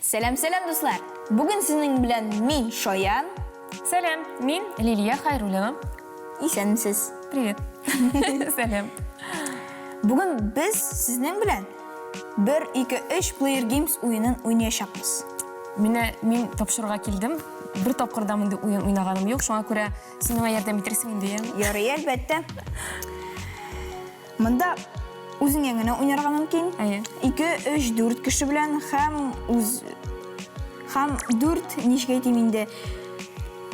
Сәлам, сәлам, дуслар! Бүген сезнең белән мин Шаян. Сәлам, мин Лилия Хайруллина. Исәнмесез. Привет. Сәлам. Бүген без сезнең белән 1 2 3 Player Games уенын уйнаячакбыз. Менә мин тапшыруга килдем. Бер тапкыр да мондый уен уйнаганым юк, шуңа күрә син миңа ярдәм итерсең инде, яме? Ярый, әлбәттә. Монда үзеңә генә уйнарга мөмкин. Әйе. 2, 3, 4 кеше белән һәм үз һәм 4, ничек әйтим инде,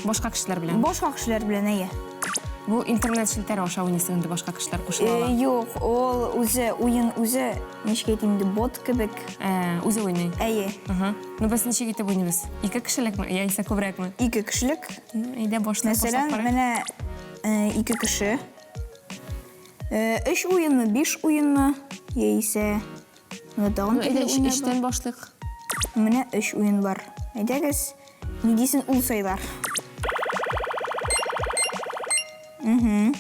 Башка кешеләр белән. Башка кешеләр белән, әйе. Бу интернет челтәре аша уйныйсың инде, башка кешеләр кушыла ала. Э, юк, ул үзе уен үзе, ничек әйтим инде, бот кебек. Ә, үзе уйный. Әйе. Ага. Ну без ничек итеп уйныйбыз? Ике кешелекме яисә күбрәкме? Ике кешелек. Әйдә башлап Мәсәлән, менә э, ике кеше. Э, өч уенмы, биш уенмы, яисә менә тагын ну, төрле уеннар бар. Өчтән башлыйк. Менә өч уен бар. Әйдәгез, ниндисен ул сайлар. Угу.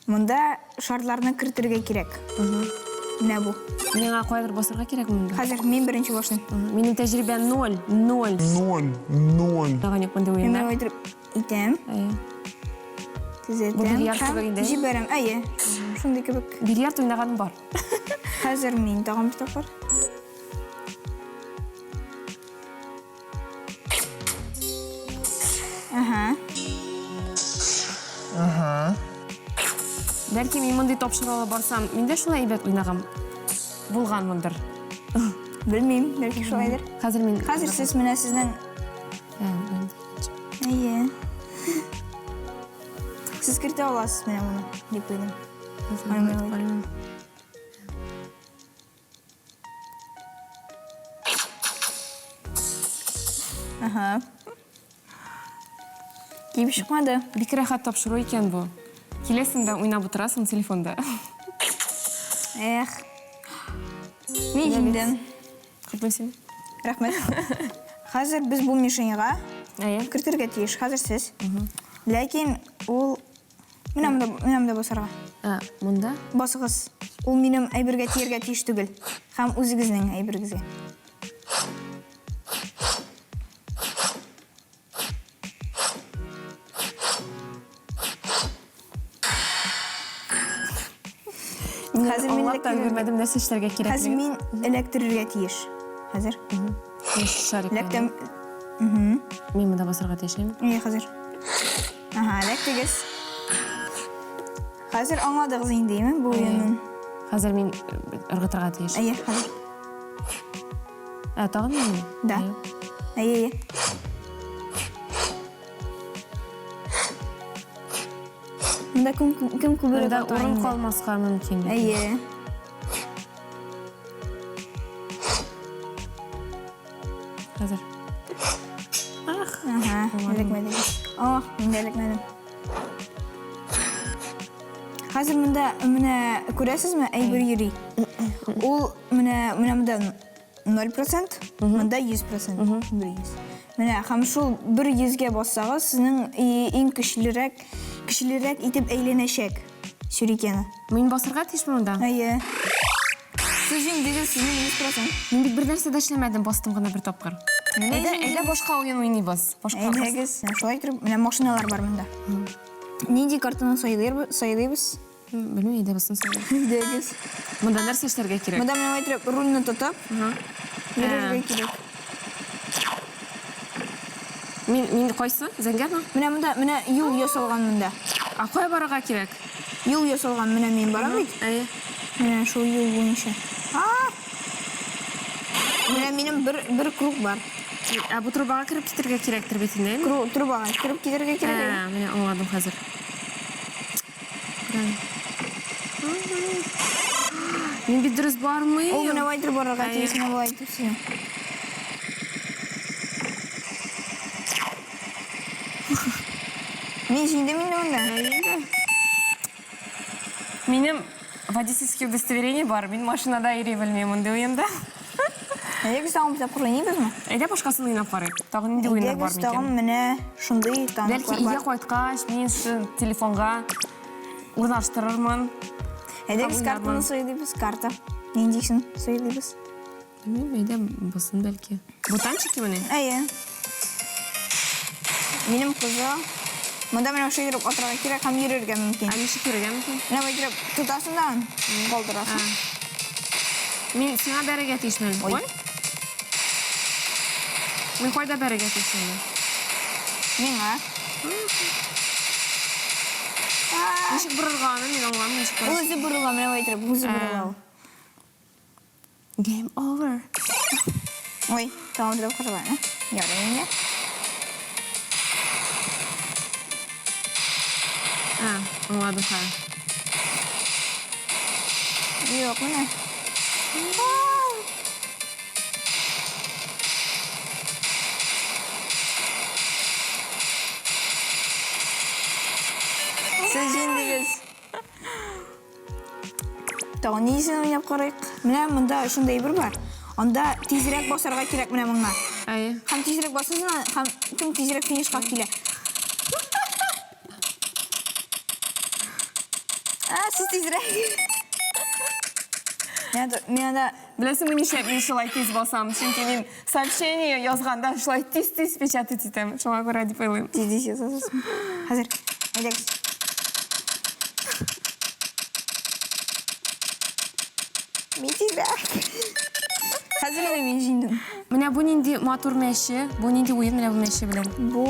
Монда шарларны кертергә кирәк. Менә бу. Миңа каядыр басырга кирәк монда. Хәзер мин беренче башлыйм. Минем тәҗрибә ноль, ноль. Ноль, ноль. Тагын юк мондый уеннар. Мин итеп итәм. Әйе. Төзәтәм. Бу бильярд кебек инде. Җибәрәм. Әйе. Шундый кебек. Бильярд уйнаганым бар. Хәзер мин тагын бер тапкыр. Ага. Ага. Бәлки мин мондый тапшыру алып барсам, мин дә шулай әйбәт уйнаган булганмындыр. Белмим, бәлки шулайдыр. Хәзер мин Хәзер сез менә сезнең Әйе. Сез кертә аласыз менә моны, дип уйлыйм. Ага. Киеп чыкмады. Бик рәхәт тапшыру икән бу. Киләсең дә уйнап утырасың телефонда. Эх. Мин җиңдем. Котлыйм сине. Рәхмәт. Хәзер без бу мишеньга Әйе. кертергә тиеш. Хәзер сез. Ләкин ул менә монда, менә монда басарга. Ә, монда? Басыгыз. Ул минем әйбергә тияргә тиеш түгел. Һәм үзегезнең әйберегезгә. Хәзер мин Аңлап та өлгермәдем, нәрсә эшләргә кирәк. Хәзер мин эләктерергә тиеш. Хәзер. Шарик. Эләктем. Мин монда басарга тиеш, әйме? Әйе, хәзер. Ага, эләктегез. Хәзер аңладыгыз инде, әйме, бу уенның. Хәзер мин ыргытырга тиеш. Әйе, хәзер. Ә, тагын мин? Да. Әйе, әйе. Монда кем, кем күбрәк Монда ата урын инде? калмаска мөмкин. Әйе. Хәзер. Ах. Ага, эләкмәде. Ох, мин дә эләкмәдем. Хәзер монда менә күрәсезме, әйбер йөри. Ул менә менә монда 0%, монда 100%, 100. Менә һәм шул бер йөзгә бассагыз, сезнең иң көчлерәк, көчлерәк итеп әйләнәчәк сюрикены. Мин басырга тиешме монда? Әйе. Сез җиңдегез, сезнең 100%. Мин бит бер нәрсә дә эшләмәдем, бастым гына бер тапкыр. Әйдә, әйдә башка уен уйныйбыз. Башка. Әйдәгез. Шулай итеп, менә машиналар бар монда. Нинди картаны сайлыйбыз? Белмим, әйдә басын сайлыйм. Әйдәгез. Монда нәрсә эшләргә кирәк? Монда менә итеп рульне тотып, йөрергә кирәк. Мин, мин кайсы? Зәңгәрме? Менә монда, менә юл ясалган монда. А кая барырга кирәк? Юл ясалган, менә мин барам бит. Әйе. Менә шул юл буенча. А! Менә минем бер бер круг бар. Ә бу трубага кереп китәргә кирәктер бит инде, әйеме? Кру, трубага кереп китәргә кирәк. Ә, менә аңладым хәзер. Мин бит дөрес бармыйм. Ул менә вайтер барырга тиеш, менә болай итеп син. Мин җиңдем инде монда. Инде. Минем водительский удостоверение бар. Мин машинада йөри белмим мондый уенда. Әйдәгез тагын бер тапкыр уйныйбызмы? Әйдә башкасын уйнап карыйк. Тагын нинди уеннар бар Әйдәгез тагын микән? менә шундый Бәлки танклар өйгә бар. кайткач, мин шушы телефонга урнаштырырмын. Әйдәгез уйнармын. картаны сайлыйбыз, карта. Ниндисен сайлыйбыз? Белмим, әйдә булсын бәлки. Бу танчики мени? Әйе. Минем кызыл. Монда менә шулай итеп атырга кирәк һәм йөрергә мөмкин. Ә ничек йөрергә мөмкин? Менә болай итеп тотасың да калдырасың. Мин сиңа бәрергә тиешмен. Ой. Ой. Мин кайда бәрергә тиешмен? Миңа. Ничек борырга аны мин аңламыйм, ничек Ул борырга. үзе борыла, менә болай итеп, үзе борыла ул. Game over. Ой, тагын бер тапкыр бар, ә? Ярый инде. А, аңладым хәзер. Юк, менә. Сез җиңдегез. Тагын нисен уйнап карыйк. Менә монда шундый әйбер бар. Анда тизрәк басарга кирәк менә моңа. Әйе. Һәм тизрәк басасың, һәм кем тизрәк финишка килә. А, сез тизрәк. Мин анда Беләсеңме нишләп мин шулай тиз басам? Чөнки мин сообщение язганда шулай тиз-тиз печатать итәм. Шуңа күрә дип уйлыйм. Тиз-тиз язасыз. Хәзер, әйдәгез. Мин тизрәк. Хәзер инде мин җиңдем. Менә бу нинди матур мәче, бу нинди уен менә бу мәче белән. Бу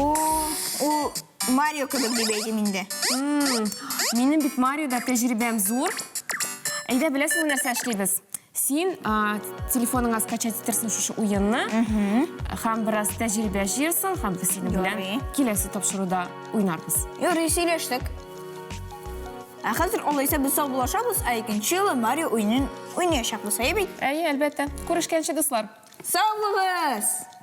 ул Марио кебек дип әйтим инде. Минем бит Мариода тәҗрибәм зур. Әйдә, беләсеңме нәрсә эшлибез? Син телефоныңа скачать итерсең шушы уенны. Һәм бераз тәҗрибә җыерсың, һәм без синең белән киләсе тапшыруда уйнарбыз. Ярый, сөйләштек. Ә хәзер алайса без саубуллашабыз, ә икенче юлы Марио уенын уйнаячакбыз, әйе бит? Әйе, әлбәттә. Күрешкәнче, дуслар. Сау булыгыз!